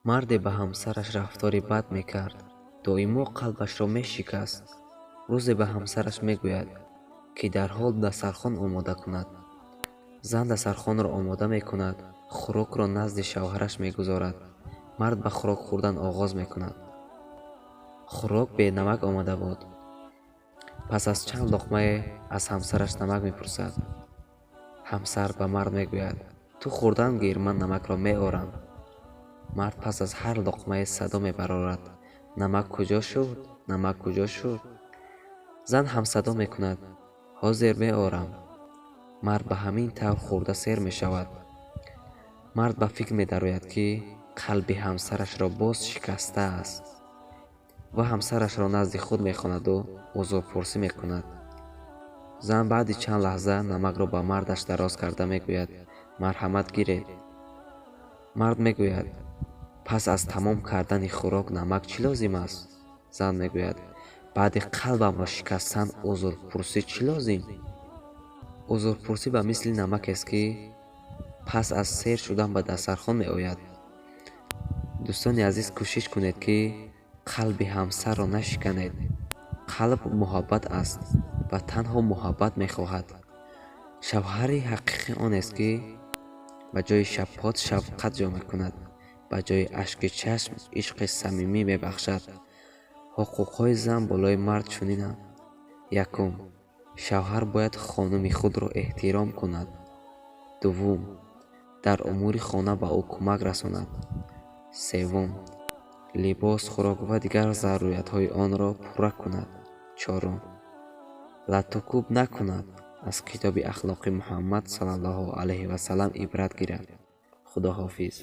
Марде ба ҳамсараш рафтори бад мекард, доимо қалбашро мешикаст. Рӯзе ба ҳамсараш мегӯяд, ки дарҳол дастархон омода кунад. Зан дастархонро омода мекунад, хӯрокро назди шавҳараш мегузорад. Мард ба хӯрок хӯрдан оғоз мекунад. Хӯрок бенамак омада буд. Пас аз чанд луқмае аз ҳамсараш намак мепурсад. Ҳамсар ба мард мегӯяд: «Ту хӯрдан гир, ман намакро меорам». Мард пас аз ҳар луқмае садо мебарорад: «Намак куҷо шуд? Намак куҷо шуд?» Зан ҳамсадо мекунад: «Ҳозир меорам». Мард ба ҳамин тавр хӯрда сер мешавад. Мард ба фикр медарояд, ки қалби ҳамсарашро боз шикастааст ва ҳамсарашро назди худ мехонаду узрпурсӣ мекунад. Зан баъди чанд лаҳза намакро ба мардаш дароз карда мегӯяд: «Марҳамат, гиред». Мард мегӯяд: «Пас аз тамом кардани хӯрок намак чӣ лозим аст?» Зан мегӯяд: «Баъди қалбамро шикастан узрпурсӣ чӣ лозим?» Узрпурсӣ ба мисли намакест, ки пас аз сер шудан ба дастархон меояд. Дӯстони азиз, кӯшиш кунед, ки қалби ҳамсарро нашиканед. Қалб муҳаббат аст ва танҳо муҳаббат мехоҳад. Шавҳари ҳақиқӣ онест, ки ба ҷои шаппот шафқат ҷо мекунад, ба ҷои ашки чашм ишқи самимӣ мебахшад. Ҳуқуқҳои зан болои мард чунинанд: якум, шавҳар бояд хонуми худро эҳтиром кунад. Дуввум, дар умури хона ба ӯ кӯмак расонад. Севум, либос, хӯрок ва дигар заруриятҳои онро пурра кунад. Чорум, латтукӯб накунад, аз китоби ахлоқи Муҳаммад саллаллоҳу алайҳи васаллам ибрат гирад. Худоҳофиз.